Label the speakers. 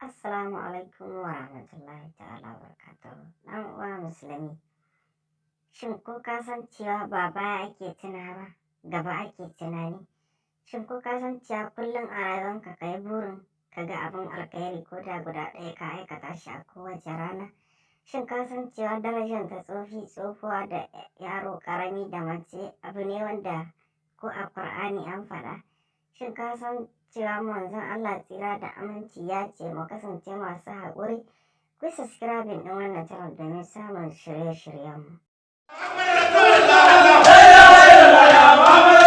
Speaker 1: Assalamu alaikum wa rahmatullahi ta'ala wa barakatuhu. Ɗan uwa musulmi, shin ko ka san cewa ba baya ake tuna ba, gaba ake tunani? Shin ko ka san cewa kullum a rayuwanka ka yi burin ka ga abin alkhairi ko da guda ɗaya ka aikata shi a kowace rana? Shin ka san cewa darajar ta tsofi, tsohuwa da yaro ƙarami da mace abu ne wanda ko a Kur'ani an faɗa? Shin ka san cewa Manzon Allah tsira da aminci ya ce mu kasance masu haƙuri? Ku subscribing ɗin wannan channel domin samun shirye-shiryenmu.
Speaker 2: لا إله إلا الله.